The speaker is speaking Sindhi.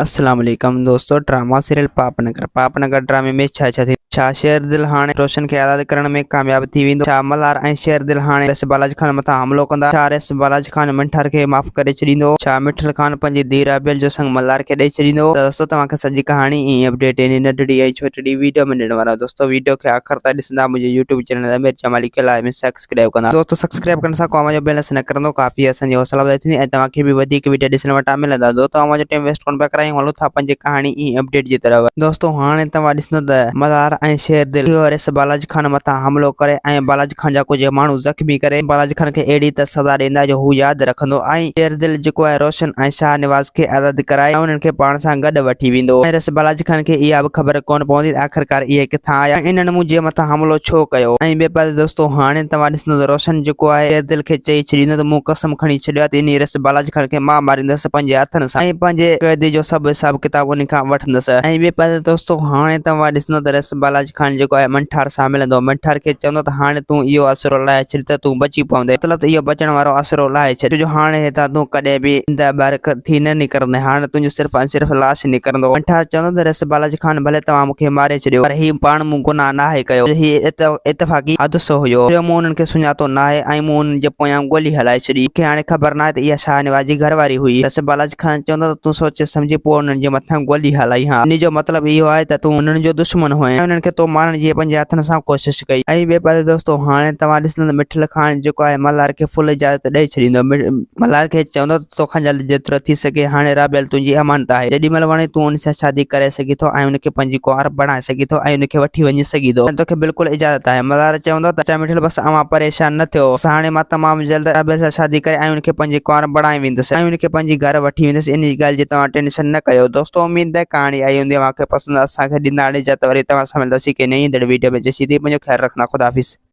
السلام عليڪم دوستو ڊراما سيريل پاپ نگر پاپ نگر ڊرامي ۾ ڇا ڇا ٿيندو ڇا شير دل هاڻي روشن کي آزاد ڪرڻ ۾ ڪامياب ٿي ويندو ڇا ملهار ۽ شير دل هاڻي ريس بالاج خان مٿان حملو ڪندا ڇا ريس بالاج خان منٺار کي معاف ڪري ڇڏيندو ڇا مٺل خان پنهنجي ڌيء رابيل جو سڱ ملهار کي ڏئي ڇڏيندو ته دوستو توهان کي سڄي ڪهاڻي ۽ اپڊيٽ انهي ننڍڙي ۽ ڇوٽڙي ويڊيو ۾ ڏيڻ وارو آهيان دوستو ويڊيو کي آخر تائين ڏسندا منهنجي يوٽيوب چينل امير جمالي کي لائڪ ۽ سبسڪرائب ڪندا. دوستو سبسڪرائب ڪرڻ سان ڪو اوهان جو بيلنس نه ڪرندو ڪافي اسان جي حوصلا افزائي ٿيندي ۽ توهان کي به وڌيڪ وڊيو ڏسڻ وٽان ملندا دوستو اوهان جو ٽيم ويسٽ ڪونه پيا ڪرايون هلون ٿا پنهنجي ڪهاڻي ۽ اپڊيٽ جي طرف. دوستو هاڻي توهان ڏسندو ته مزار ۽ شير دل اهو ريس بالاج خان مٿان حملو ڪري ۽ بالاج خان جا ڪجهه ماڻهو زخمي ڪري بالاج خان کي اهڙي ته سزا ڏيندا جو هو ياد رکندو ۽ شير دل جيڪو آهي روشن ۽ شاهنواز کي آزاد ڪرائي ۽ انهن کي پاڻ سان گڏ وٺي ويندو ۽ رس بالاجي خان کي اها به خبر ڪونه پوندي ته آخرڪار اهي ڪٿان آيا ۽ انهن منهنجي مٿان حملو ڇو ڪيو ۽ ٻئي پاسي دوستو هاڻي توهان ڏسندو ته روشن جيڪو آهي شير دل کي چئي ڇڏيندو ته مون قسم کڻي ڇڏيو آهي ته انهي رس بالاجي خان کي مان ماريندس پنهنجي هٿن سان ۽ پنهنجي قيدي جو سڀ حساب ڪتاب انهي کان وٺندس ۽ ٻئي پاسي دوستو هاڻي توهان ڏسندو ته رس بالاجي خان جيڪو آهي منٺار سان ملندو منٺار کي چوندو ته هاڻي تون اهو آسرو لاهي ڇڏ ته تون بچي پوندين مطلب ته اهو بچڻ وارو آسرو لاهي ڇڏ ڇو جو هاڻي هتان تون ڪڏهن به زنده ٻاهر ٿي نه نڪرندين، هاڻ تنهنجو صرف ۽ صرف لاش نڪرندو. منٺار چوندو ته رس بالاچ خان ڀلي توهان مون کي ماري ڇڏيو پر هي پاڻ مون گناهه ناهي ڪيو، هي اتفاقي حادثو هيو، جو مون انهن کي سڃاتو ناهي ۽ مون انهن جي پويان گولي هلائي ڇڏي. مون کي هاڻي خبر ناهي ته اها شاهنواز جي گهر واري هئي. رس بالاچ خان چوندو ته تون سوچي سمجهي پوء انهن جي مٿان گولي هلائي ها. انهي جو مطلب اهو آهي ته تون انهن جو دشمن هئين ۽ انهن کي تو مارڻ جي پنهنجي هٿن سان ڪوشش ڪئي. ۽ ٻئي پاسي دوستو هاڻي توهان ڏسندو ته مٺل خان جيڪو آهي ملهار کي فل اجازت ڏئي ڇڏيندو. ملهار کي چوندو ته توکان جلد جيترو ٿي سگهي هاڻي رابيل تنهنجي امانت آهي. جيڏي مهل وڻي تون ان سان شادي ڪري سگهين ٿو ۽ ان کي پنهنجي ڪنوار بڻائي سگهين ٿو ۽ ان کي وٺي وڃي سگهين ٿو ۽ توکي بلڪل اجازت آهي. ملهار چوندو ته چاچا مٺل بس اوهان پريشان نه ٿيو بس هاڻي مان تمام جلد رابيل سان شادي ڪري ۽ ان کي پنهنجي ڪنوار بڻائي ويندس ۽ ان کي پنهنجي گهر وٺي ويندس انهي ڳالهه جي توهان ٽينشن نه ڪيو. دوستو اميد ته ڪهاڻي آئي هوندي اوهان کي پسند اسان کي ڏيندا اجازت وري توهان سان ملنداسين ڪنهن نئين ايندڙ ويڊيو ۾ جيسين تائين پنهنجو خيال رکندا خداحافظ.